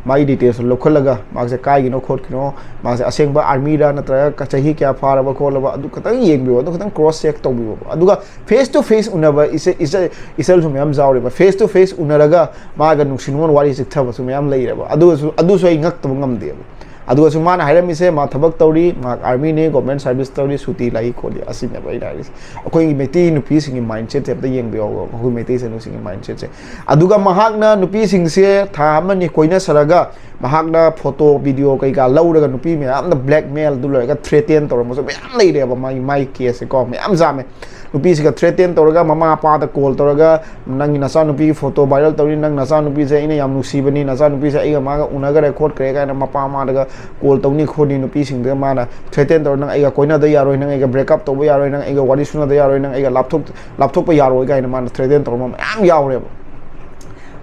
ꯃꯥꯒꯤ ꯗꯤꯇꯦꯜꯁꯇꯣ ꯂꯧꯈꯠꯂꯒ ꯃꯍꯥꯛꯁꯦ ꯀꯥꯏꯒꯤꯅꯣ ꯈꯣꯠꯀꯤꯅꯣ, ꯃꯥꯁꯦ ꯑꯁꯦꯡꯕ ꯑꯥꯔꯃꯤꯔ ꯅꯠꯇ꯭ꯔꯒ ꯆꯍꯤ ꯀꯌꯥ ꯐꯥꯔꯕ ꯈꯣꯠꯂꯕ, ꯑꯗꯨ ꯈꯤꯇꯪ ꯌꯦꯡꯕꯤꯌꯨ, ꯑꯗꯨ ꯈꯤꯇꯪ ꯀ꯭ꯔꯣꯁ ꯆꯦꯛ ꯇꯧꯕꯤꯌꯣꯕ꯫ ꯑꯗꯨꯒ ꯐꯦꯁ ꯇꯨ ꯐꯦꯁ ꯎꯅꯕ ꯏꯆꯦ-, ꯏꯆꯦ-, ꯏꯆꯜꯁꯨ ꯃꯌꯥꯝ ꯌꯥꯎꯔꯦꯕ꯫ ꯐꯦꯁ ꯇꯨ ꯐꯦꯁ ꯎꯅꯔꯒ ꯃꯥꯒ ꯅꯨꯡꯁꯤ ꯅꯨꯡꯉꯣꯟ ꯋꯥꯔꯤ ꯆꯤꯛꯊꯕꯁꯨ ꯃꯌꯥꯝ ꯂꯩꯔꯦꯕ꯫ ꯑꯗꯨꯒꯁꯨ, ꯑꯗꯨꯁꯨ ꯑꯩ ꯉꯛꯇꯕ ꯉꯝꯗꯦꯕ꯫ ꯑꯗꯨꯒꯁꯨ ꯃꯥꯅ ꯍꯥꯏꯔꯝꯃꯤꯁꯦ ꯃꯥ ꯊꯕꯛ ꯇꯧꯔꯤ, ꯃꯥ ꯑꯥꯔꯃꯤꯅꯤ, ꯒꯣꯔꯃꯦꯟ ꯁꯥꯔꯚꯤꯁ ꯇꯧꯔꯤ, ꯁꯨꯇꯤ ꯂꯥꯛꯏ ꯈꯣꯠꯂꯤ, ꯑꯁꯤꯅꯦꯕ ꯑꯩꯅ ꯍꯥꯏꯔꯤꯁꯦ꯫ ꯑꯩꯈꯣꯏꯒꯤ ꯃꯩꯇꯩ ꯅꯨꯄꯤꯁꯤꯡꯒꯤ ꯃꯥꯏꯟꯁꯦꯠꯁꯦ ꯑꯝꯇ ꯌꯦꯡꯕꯤꯌꯣꯕ, ꯑꯩꯈꯣꯏ ꯃꯩꯇꯩ ꯏꯆꯟꯁꯤꯡꯒꯤ ꯃꯥꯏꯟꯁꯦꯠꯁꯦ꯫ ꯑꯗꯨꯒ ꯃꯍꯥꯛꯅ ꯅꯨꯄꯤꯁꯤꯡꯁꯦ ꯊꯥ ꯑꯃꯅꯤ ꯀꯣꯏꯅꯁꯜꯂꯒ ꯃꯍꯥꯛꯅ ꯐꯣꯇꯣ, ꯚꯤꯗꯤꯑꯣ ꯀꯩꯀꯥ ꯂꯧꯔꯒ ꯅꯨꯄꯤ ꯃꯌꯥꯝꯅ ꯕ꯭ꯂꯦꯛꯃꯦꯜ, ꯑꯗꯨ ꯂꯣꯏꯔꯒ ꯊ꯭ꯔꯦꯇꯦꯟ ꯇꯧꯔꯝꯕꯁꯨ ꯃꯌꯥꯝ ꯂꯩꯔꯦꯕ꯫ ꯃꯥꯒꯤ, ꯃꯥꯒꯤ ꯀꯦꯁꯁꯦꯀꯣ ꯃꯌꯥꯝ ꯌꯥꯝꯃꯦ꯫ ꯅꯨꯄꯤꯁꯤꯒ ꯊ꯭ꯔꯦꯇꯦꯟ ꯇꯧꯔꯒ ꯃꯃꯥ ꯃꯄꯥꯗ ꯀꯣꯜ ꯇꯧꯔꯒ, "ꯅꯪꯒꯤ ꯅꯆꯥꯅꯨꯄꯤꯒꯤ ꯐꯣꯇꯣ ꯚꯥꯏꯔꯦꯜ ꯇꯧꯔꯤ, ꯅꯪ ꯅꯆꯥꯅꯨꯄꯤꯁꯦ ꯑꯩꯅ ꯌꯥꯝ ꯅꯨꯡꯁꯤꯕꯅꯤ, ꯅꯆꯥꯅꯨꯄꯤꯁꯦ ꯑꯩꯒ ꯃꯥꯒ ꯎꯅꯈꯔꯦ ꯈꯣꯠꯈ꯭ꯔꯦ" ꯀꯥꯏꯅ ꯃꯄꯥ ꯃꯃꯥꯗꯒ ꯀꯣꯜ ꯇꯧꯅꯤ ꯈꯣꯠꯅꯤ, ꯅꯨꯄꯤꯁꯤꯡꯗꯨꯒ ꯃꯥꯅ ꯊ꯭ꯔꯦꯇꯦꯟ ꯇꯧꯔ, "ꯅꯪ ꯑꯩꯒ ꯀꯣꯏꯅꯗ ꯌꯥꯔꯣꯏ, ꯅꯪ ꯑꯩꯒ ꯕ꯭ꯔꯦꯛꯑꯞ ꯇꯧꯕ ꯌꯥꯔꯣꯏ, ꯅꯪ ꯑꯩꯒ ꯋꯥꯔꯤ ꯁꯨꯅꯗ ꯌꯥꯔꯣꯏ, ꯅꯪ ꯑꯩꯒ ꯂꯥꯞꯊꯣꯛ-, ꯂꯥꯞꯊꯣꯛꯄ ꯌꯥꯔꯣꯏ" ꯀꯥꯏꯅ ꯃꯥꯅ ꯊ꯭ꯔꯦꯇꯦꯟ ꯇꯧꯔꯝꯕ ꯃꯌꯥꯝ ꯌꯥꯎꯔꯦꯕ꯫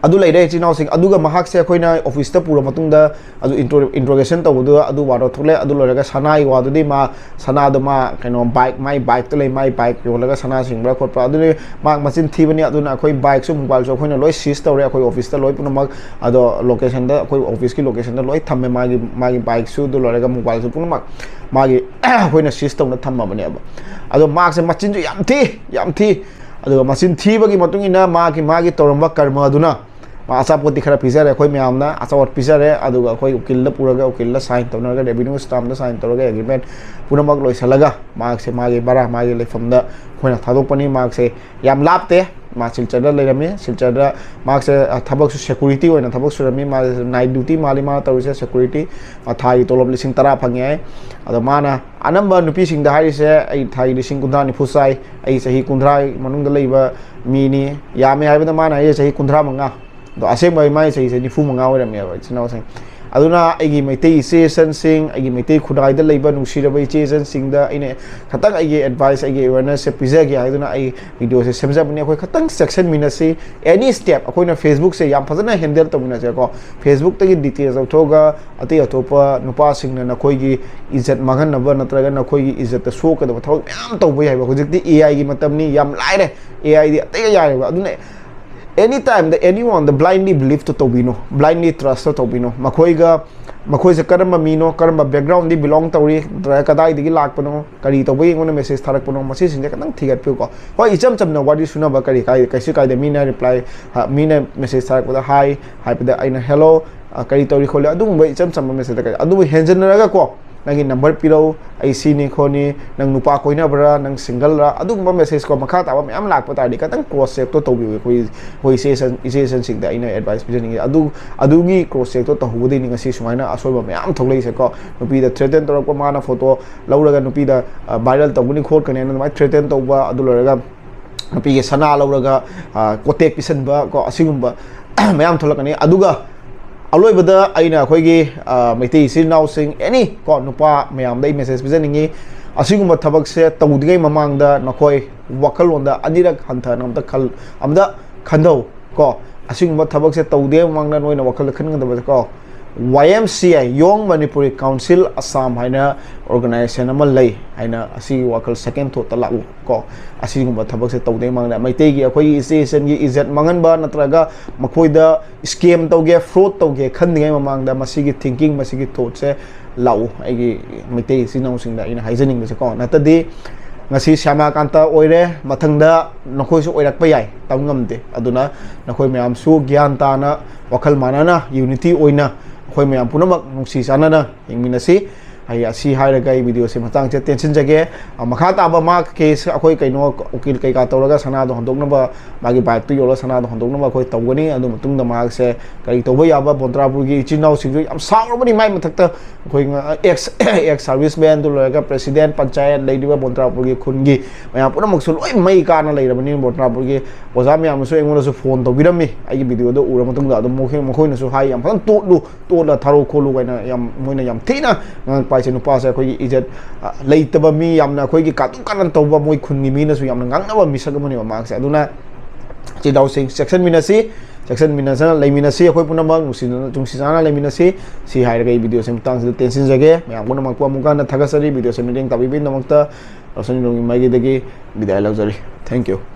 ꯑꯗꯨ ꯂꯩꯔꯦ ꯏꯆꯤꯟ ꯏꯅꯥꯎꯁꯤꯡ꯫ ꯑꯗꯨꯒ ꯃꯍꯥꯛꯁꯦ ꯑꯩꯈꯣꯏꯅ ꯑꯣꯐꯤꯁꯇ ꯄꯨꯔ ꯃꯇꯨꯡꯗ ꯑꯗꯨ intro-, interrogation ꯇꯧꯕꯗꯨ ꯑꯗꯨ ꯋꯥꯗꯣ ꯊꯣꯛꯂꯛꯑꯦ꯫ ꯑꯗꯨ ꯂꯣꯏꯔꯒ ꯁꯅꯥꯒꯤ ꯋꯥꯗꯨꯗꯤ ꯃꯥ, ꯁꯅꯥꯗꯣ ꯃꯥ ꯀꯩꯅꯣ ꯕꯥꯏꯛ, ꯃꯥꯏ ꯕꯥꯏꯛꯇ ꯂꯩ, ꯃꯥꯏ ꯕꯥꯏꯛ ꯌꯣꯜꯂꯒ ꯁꯅꯥ ꯁꯤꯡꯕ꯭ꯔꯥ ꯈꯣꯠꯄ꯭ꯔꯥ, ꯑꯗꯨꯗꯤ ꯃꯥ ꯃꯆꯤꯟ ꯊꯤꯕꯅꯤ꯫ ꯑꯗꯨꯅ ꯑꯩꯈꯣꯏ ꯕꯥꯏꯛꯁꯨ ꯃꯣꯕꯥꯏꯜꯁꯨ ꯑꯩꯈꯣꯏꯅ ꯂꯣꯏ seize ꯇꯧꯔꯦ ꯑꯩꯈꯣꯏ ꯑꯣꯐꯤꯁꯇ ꯂꯣꯏ ꯄꯨꯝꯅꯃꯛ꯫ ꯑꯗꯣ locationꯗ, ꯑꯩꯈꯣꯏ ꯑꯣꯐꯤꯁꯀꯤ locationꯗ ꯂꯣꯏ ꯊꯝꯃꯦ ꯃꯥꯒꯤ, ꯃꯥꯒꯤ ꯕꯥꯏꯛꯁꯨ꯫ ꯑꯗꯨ ꯂꯣꯏꯔꯒ ꯃꯣꯕꯥꯏꯜꯁꯨ ꯄꯨꯝꯅꯃꯛ ꯃꯥꯒꯤ ꯑꯩꯈꯣꯏꯅ seize ꯇꯧꯅ ꯊꯝꯃꯕꯅꯦꯕ꯫ ꯑꯗꯣ ꯃꯍꯥꯛꯁꯦ ꯃꯆꯤꯟꯁꯨ ꯌꯥꯝ ꯊꯤ, ꯌꯥꯝ ꯊꯤ꯫ ꯑꯗꯨꯒ ꯃꯆꯤꯟ ꯊꯤꯕꯒꯤ ꯃꯇꯨꯡ ꯏꯟꯅ ꯃꯥꯒꯤ, ꯃꯥꯒꯤ ꯇꯧꯔꯝꯕ ꯀꯔꯃ ꯑꯗꯨꯅ ꯃꯥ ꯑꯆꯥꯄꯣꯠꯇꯤ ꯈꯔ ꯄꯤꯖꯔꯦ, ꯑꯩꯈꯣꯏ ꯃꯌꯥꯝꯅ ꯑꯆꯥꯄꯣꯠ ꯄꯤꯖꯔꯦ꯫ ꯑꯗꯨꯒ ꯑꯩꯈꯣꯏ ꯎꯀꯤꯜꯗ ꯄꯨꯔꯒ, ꯎꯀꯤꯜꯗ sign ꯇꯧꯅꯔꯒ, revenue stampꯗ sign ꯇꯧꯔꯒ, agreement ꯄꯨꯝꯅꯃꯛ ꯂꯣꯏꯁꯤꯜꯂꯒ ꯃꯍꯥꯛꯁꯦ ꯃꯥꯒꯤ ꯚꯔꯥ, ꯃꯥꯒꯤ ꯂꯩꯐꯝꯗ ꯑꯩꯈꯣꯏꯅ ꯊꯥꯗꯣꯛꯄꯅꯤ꯫ ꯃꯍꯥꯛꯁꯦ ꯌꯥꯝ ꯂꯥꯞꯇꯦ, ꯃꯥ ꯁꯤꯜꯆꯔꯗ ꯂꯩꯔꯝꯃꯤ꯫ ꯁꯤꯜꯆꯔꯗ ꯃꯍꯥꯛꯁꯦ, ꯑ, ꯊꯕꯛꯁꯨ security ꯑꯣꯏꯅ ꯊꯕꯛ ꯁꯨꯔꯝꯃꯤ꯫ ꯃꯥ night duty ꯃꯥꯜꯂꯤ ꯃꯥꯅ ꯇꯧꯔꯤꯁꯦ, security꯫ ꯃꯥ ꯊꯥꯒꯤ ꯇꯣꯂꯣꯞ ꯂꯤꯁꯤꯡ ꯇꯔꯥ ꯐꯪꯉꯦ ꯍꯥꯏ꯫ ꯑꯗꯣ ꯃꯥꯅ ꯑꯅꯝꯕ ꯅꯨꯄꯤꯁꯤꯡꯗ ꯍꯥꯏꯔꯤꯁꯦ, "ꯑꯩ ꯊꯥꯒꯤ ꯂꯤꯁꯤꯡ ꯀꯨꯟꯊ꯭ꯔꯥ ꯅꯤꯐꯨ ꯆꯥꯏ, ꯑꯩ ꯆꯍꯤ ꯀꯨꯟꯊ꯭ꯔꯥ ꯃꯅꯨꯡꯗ ꯂꯩꯕ ꯃꯤꯅꯤ"꯫ ꯌꯥꯝꯃꯦ ꯍꯥꯏꯕꯗ ꯃꯥꯅ ꯍꯥꯏꯁꯦ ꯆꯍꯤ ꯀꯨꯟꯊ꯭ꯔꯥ ꯃꯉꯥ꯫ ꯑꯗꯣ ꯑꯁꯦꯡꯕ ꯃꯥꯒꯤ ꯆꯍꯤꯁꯦ ꯅꯤꯐꯨ ꯃꯉꯥ ꯑꯣꯏꯔꯝꯃꯦꯕ, ꯏꯆꯤꯟ ꯏꯅꯥꯎꯁꯤꯡ꯫ ꯑꯗꯨꯅ ꯑꯩꯒꯤ ꯃꯩꯇꯩ ꯏꯆꯦ ꯏꯆꯟꯁꯤꯡ, ꯑꯩꯒꯤ ꯃꯩꯇꯩ ꯈꯨꯟꯅꯥꯏꯗ ꯂꯩꯕ ꯅꯨꯡꯁꯤꯔꯕ ꯏꯆꯦ ꯏꯆꯟꯁꯤꯡꯗ ꯑꯩꯅ ꯈꯤꯇꯪ ꯑꯩꯒꯤ advice, ꯑꯩꯒꯤ awarenessꯁꯦ ꯄꯤꯖꯒꯦ ꯍꯥꯏꯗꯨꯅ ꯑꯩ videoꯁꯦ ꯁꯦꯝꯖꯕꯅꯤ꯫ ꯑꯩꯈꯣꯏ ꯈꯤꯇꯪ ꯆꯦꯛꯁꯤꯟꯃꯤꯟꯅꯁꯤ꯫ Any step, ꯑꯩꯈꯣꯏꯅ Facebookꯁꯦ ꯌꯥꯝ ꯐꯖꯅ handle ꯇꯧꯃꯤꯟꯅꯁꯦꯀꯣ꯫ Facebookꯇꯒꯤ details ꯂꯧꯊꯣꯛꯑꯒ ꯑꯇꯩ ꯑꯇꯣꯞꯄ ꯅꯨꯄꯥꯁꯤꯡꯅ ꯅꯈꯣꯏꯒꯤ ꯏꯖꯠ ꯃꯥꯡꯍꯟꯅꯕ ꯅꯠꯇ꯭ꯔꯒ ꯅꯈꯣꯏꯒꯤ ꯏꯖꯠꯇ ꯁꯣꯛꯀꯗꯕ ꯊꯕꯛ ꯃꯌꯥꯝ ꯇꯧꯕ ꯌꯥꯏꯕ꯫ ꯍꯧꯖꯤꯛꯇꯤ AIꯒꯤ ꯃꯇꯝꯅꯤ, ꯌꯥꯝ ꯂꯥꯏꯔꯦ꯫ AIꯗꯤ ꯑꯇꯩꯒ ꯌꯥꯔꯦꯕ꯫ ꯑꯗꯨꯅ any timeꯗ anyoneꯗ blindly believeꯇꯣ ꯇꯧꯕꯤꯅꯣ, blindly trustꯇꯣ ꯇꯧꯕꯤꯅꯣ꯫ ꯃꯈꯣꯏꯒ, ꯃꯈꯣꯏꯁꯦ ꯀꯔꯝꯕ ꯃꯤꯅꯣ, ꯀꯔꯝꯕ backgroundꯗꯒꯤ belong ꯇꯧꯔꯤ, ꯅꯠꯇ꯭ꯔꯒ ꯀꯗꯥꯏꯗꯒꯤ ꯂꯥꯛꯄꯅꯣ, ꯀꯔꯤ ꯇꯧꯕ ꯌꯦꯡꯉꯣꯅ message ꯊꯥꯔꯛꯄꯅꯣ, ꯃꯁꯤꯁꯤꯡꯁꯦ ꯈꯤꯇꯪ ꯊꯤꯒꯠꯄꯤꯌꯨꯀꯣ꯫ ꯍꯣꯏ, ꯏꯆꯝ ꯆꯝꯅ ꯋꯥꯔꯤ ꯁꯨꯅꯕ ꯀꯔꯤ ꯀꯥꯏ-, ꯀꯩꯁꯨ ꯀꯥꯏꯗꯦ꯫ ꯃꯤꯅ reply, ꯍꯥ, ꯃꯤꯅ message ꯊꯥꯔꯛꯄꯗ hi ꯍꯥꯏꯕꯗ ꯑꯩꯅ hello, ꯑ, ꯀꯔꯤ ꯇꯧꯔꯤ ꯈꯣꯠꯂꯤ, ꯑꯗꯨꯒꯨꯝꯕ ꯏꯆꯝ ꯆꯝꯕ messageꯇ ꯀꯔꯤ, ꯑꯗꯨꯕꯨ ꯍꯦꯟꯖꯤꯟꯅꯔꯒꯀꯣ, "ꯅꯪꯒꯤ number ꯄꯤꯔꯛꯎ, ꯑꯩ ꯁꯤꯅꯤ ꯈꯣꯠꯅꯤ, ꯅꯪ ꯅꯨꯄꯥ ꯀꯣꯏꯅꯕ꯭ꯔꯥ, ꯅꯪ singleꯔꯥ?" ꯑꯗꯨꯒꯨꯝꯕ message ꯀꯣ ꯃꯈꯥ ꯇꯥꯕ ꯃꯌꯥꯝ ꯂꯥꯛꯄ ꯇꯥꯔꯗꯤ ꯈꯤꯇꯪ cross checkꯇꯣ ꯇꯧꯕꯤꯌꯨ꯫ ꯑꯩꯈꯣꯏ, ꯑꯩꯈꯣꯏ ꯏꯆꯦ ꯏꯆꯟ, ꯏꯆꯦ ꯏꯆꯟꯁꯤꯡꯗ ꯑꯩꯅ advice ꯄꯤꯖꯅꯤꯡꯉꯤ꯫ ꯑꯗꯨ, ꯑꯗꯨꯒꯤ cross checkꯇꯣ ꯇꯧꯍꯧꯕꯗꯩꯅꯤ ꯉꯁꯤ ꯁꯨꯃꯥꯏꯅ ꯑꯁꯣꯏꯕ ꯃꯌꯥꯝ ꯊꯣꯛꯂꯛꯏꯁꯦꯀꯣ꯫ ꯅꯨꯄꯤꯗ threaten ꯇꯧꯔꯛꯄ, ꯃꯥꯅ photo ꯂꯧꯔꯒ ꯅꯨꯄꯤꯗ, ꯑ, viral ꯇꯧꯒꯅꯤ ꯈꯣꯠꯀꯅꯤ ꯍꯥꯏꯅ ꯑꯗꯨꯃꯥꯏꯅ threaten ꯇꯧꯕ, ꯑꯗꯨ ꯂꯣꯏꯔꯒ ꯅꯨꯄꯤꯒꯤ ꯁꯅꯥ ꯂꯧꯔꯒ, ꯑ, ꯀꯣꯇꯦꯛ ꯄꯤꯁꯟꯕ ꯀꯣ, ꯑꯁꯤꯒꯨꯝꯕ ꯃꯌꯥꯝ ꯊꯣꯛꯂꯛꯀꯅꯤ꯫ ꯑꯗꯨꯒ ꯑꯂꯣꯏꯕꯗ ꯑꯩꯅ ꯑꯩꯈꯣꯏꯒꯤ, ꯑ, ꯃꯩꯇꯩ ꯏꯆꯤꯜ ꯏꯅꯥꯎꯁꯤꯡ, any ꯀꯣ, ꯅꯨꯄꯥ ꯃꯌꯥꯝꯗ ꯑꯩ message ꯄꯤꯖꯅꯤꯡꯉꯤ꯫ ꯑꯁꯤꯒꯨꯝꯕ ꯊꯕꯛꯁꯦ ꯇꯧꯗ꯭ꯔꯤꯉꯩ ꯃꯃꯥꯡꯗ ꯅꯈꯣꯏ ꯋꯥꯈꯜꯂꯣꯟꯗ ꯑꯅꯤꯔꯛ ꯍꯟꯊꯅ ꯑꯝꯇ ꯈꯜ-, ꯑꯝꯇ ꯈꯟꯊꯧ ꯀꯣ꯫ ꯑꯁꯤꯒꯨꯝꯕ ꯊꯕꯛꯁꯦ ꯇꯧꯗꯦ ꯃꯃꯥꯡꯗ ꯅꯣꯏꯅ ꯋꯥꯈꯜꯗ ꯈꯟꯒꯗꯕꯁꯦꯀꯣ, ꯋꯥꯏ M C I, Young Manipuri Council Assam ꯍꯥꯏꯅ organization ꯑꯃ ꯂꯩ ꯍꯥꯏꯅ, ꯑꯁꯤꯒꯤ ꯋꯥꯈꯜ second thought ꯇ ꯂꯥꯛꯎ ꯀꯣ꯫ ꯑꯁꯤꯒꯨꯝꯕ ꯊꯕꯛꯁꯦ ꯇꯧꯗꯦ ꯃꯃꯥꯡꯗ ꯃꯩꯇꯩꯒꯤ, ꯑꯩꯈꯣꯏꯒꯤ ꯏꯆꯦ ꯏꯆꯟꯒꯤ ꯏꯖꯠ ꯃꯥꯡꯍꯟꯕ ꯅꯠꯇ꯭ꯔꯒ ꯃꯈꯣꯏꯗ scam ꯇꯧꯒꯦ, fraud ꯇꯧꯒꯦ ꯈꯟꯗ꯭ꯔꯤꯉꯩ ꯃꯃꯥꯡꯗ ꯃꯁꯤꯒꯤ thinking, ꯃꯁꯤꯒꯤ thought ꯁꯦ ꯂꯥꯛꯎ꯫ ꯑꯩꯒꯤ ꯃꯩꯇꯩ ꯏꯆꯤꯟ ꯏꯅꯥꯎꯁꯤꯡꯗ ꯑꯩꯅ ꯍꯥꯏꯖꯅꯤꯡꯕꯁꯦꯀꯣ, ꯅꯠꯇꯗꯤ ꯉꯁꯤ ꯁ꯭ꯌꯥꯃꯥꯀꯥꯟꯇ ꯑꯣꯏꯔꯦ, ꯃꯊꯪꯗ ꯅꯈꯣꯏꯁꯨ ꯑꯣꯏꯔꯛꯄ ꯌꯥꯏ, ꯇꯝ ꯉꯝꯗꯦ꯫ ꯑꯗꯨꯅ ꯅꯈꯣꯏ ꯃꯌꯥꯝꯁꯨ ꯒ꯭ꯌꯥꯟ ꯇꯥꯅ, ꯋꯥꯈꯜ ꯃꯥꯟꯅꯅ, unity ꯑꯣꯏꯅ ꯑꯩꯈꯣꯏ ꯃꯌꯥꯝ ꯄꯨꯝꯅꯃꯛ ꯅꯨꯡꯁꯤ ꯆꯥꯟꯅꯅ ꯍꯤꯡꯃꯤꯟꯅꯁꯤ꯫ ꯑꯩ ꯑꯁꯤ ꯍꯥꯏꯔꯒ ꯑꯩ video ꯁꯦ ꯃꯇꯥꯡꯁꯤꯗ ꯇꯦꯟꯁꯤꯟꯖꯒꯦ꯫ ꯑ, ꯃꯈꯥ ꯇꯥꯕ ꯃꯥ case ꯑꯩꯈꯣꯏ ꯀꯩꯅꯣ ꯎꯀꯤꯜ ꯀꯩꯀꯥ ꯇꯧꯔꯒ ꯁꯅꯥꯗꯣ ꯍꯟꯗꯣꯛꯅꯕ, ꯃꯥꯒꯤ bike ꯇꯨ ꯌꯣꯜꯂꯒ ꯁꯅꯥꯗꯣ ꯍꯟꯗꯣꯛꯅꯕ ꯑꯩꯈꯣꯏ ꯇꯧꯒꯅꯤ꯫ ꯑꯗꯨ ꯃꯇꯨꯡꯗ ꯃꯍꯥꯛꯁꯦ ꯀꯔꯤ ꯇꯧꯕ ꯌꯥꯕ, ꯕꯣꯟꯇ꯭ꯔꯥꯄꯨꯔꯒꯤ ꯏꯆꯤꯟ ꯏꯅꯥꯎꯁꯤꯡꯁꯨ ꯌꯥꯝ ꯁꯥꯎꯔꯕꯅꯤ꯫ ꯃꯥꯏ ꯃꯊꯛꯇ ꯑꯩꯈꯣꯏ ex, ex service man ꯗꯨ ꯂꯣꯏꯔꯒ president, ꯄꯟꯆꯥꯌꯠ ꯂꯩꯔꯤꯕ ꯕꯣꯟꯇ꯭ꯔꯥꯄꯨꯔꯒꯤ ꯈꯨꯟꯒꯤ ꯃꯌꯥꯝ ꯄꯨꯝꯅꯃꯛꯁꯨ ꯂꯣꯏ ꯃꯩ ꯀꯥꯅ ꯂꯩꯔꯕꯅꯤ꯫ ꯕꯣꯟꯇ꯭ꯔꯥꯄꯨꯔꯒꯤ ꯑꯣꯖꯥ ꯃꯌꯥꯝꯅꯁꯨ ꯑꯩꯉꯣꯟꯗꯁꯨ phone ꯇꯧꯕꯤꯔꯝꯃꯤ꯫ ꯑꯩꯒꯤ video ꯗꯣ ꯎꯔ ꯃꯇꯨꯡꯗ ꯑꯗꯨꯝ ꯃꯈꯣꯏ-, ꯃꯈꯣꯏꯅꯁꯨ ꯍꯥꯏ, "ꯌꯥꯝ ꯐꯖꯅ ꯇꯣꯠꯂꯨ, ꯇꯣꯠꯂ ꯊꯥꯔꯣ ꯈꯣꯠꯂꯨ" ꯍꯥꯏꯅ ꯌꯥꯝ, ꯃꯣꯏꯅ ꯌꯥꯝ ꯊꯤꯅ ꯉꯥꯡꯉꯛꯄ ꯍꯥꯏꯁꯦ꯫ ꯅꯨꯄꯥꯁꯦ ꯑꯩꯈꯣꯏꯒꯤ ꯏꯖꯠ, ꯑ, ꯂꯩꯇꯕ ꯃꯤ, ꯌꯥꯝꯅ ꯑꯩꯈꯣꯏꯒꯤ ꯀꯥꯇꯨ ꯀꯥꯔꯟ ꯇꯧꯕ, ꯃꯣꯏ ꯈꯨꯟꯒꯤ ꯃꯤꯅꯁꯨ ꯌꯥꯝꯅ ꯉꯥꯡꯅꯕ ꯃꯤꯁꯛ ꯑꯃꯅꯦꯕ ꯃꯍꯥꯛꯁꯦ꯫ ꯑꯗꯨꯅ ꯏꯆꯤꯜ ꯏꯅꯥꯎꯁꯤꯡ, ꯆꯦꯛꯁꯤꯟꯃꯤꯟꯅꯁꯤ, ꯆꯦꯛꯁꯤꯟꯃꯤꯟꯅꯁꯅ ꯂꯩꯃꯤꯟꯅꯁꯤ, ꯑꯩꯈꯣꯏ ꯄꯨꯝꯅꯃꯛ ꯅꯨꯡꯁꯤꯅ, ꯅꯨꯡꯁꯤ ꯆꯥꯟꯅꯅ ꯂꯩꯃꯤꯟꯅꯁꯤ꯫ ꯁꯤ ꯍꯥꯏꯔꯒ ꯑꯩ video ꯁꯦ ꯃꯇꯥꯡꯁꯤꯗ ꯇꯦꯟꯁꯤꯟꯖꯒꯦ꯫ ꯃꯌꯥꯝ ꯄꯨꯝꯅꯃꯛꯄꯨ ꯑꯃꯨꯛꯀ ꯍꯟꯅ ꯊꯥꯒꯠꯆꯔꯤ꯫ Video ꯁꯦ ꯃꯤꯠꯌꯦꯡ ꯇꯥꯕꯤꯕꯒꯤꯗꯃꯛꯇ ꯔꯣꯁꯟ ꯏꯂꯣꯡꯒꯤ ꯃꯥꯏꯀꯩꯗꯒꯤ ꯕꯤꯗꯥꯏ ꯂꯧꯖꯔꯤ꯫ Thank you꯫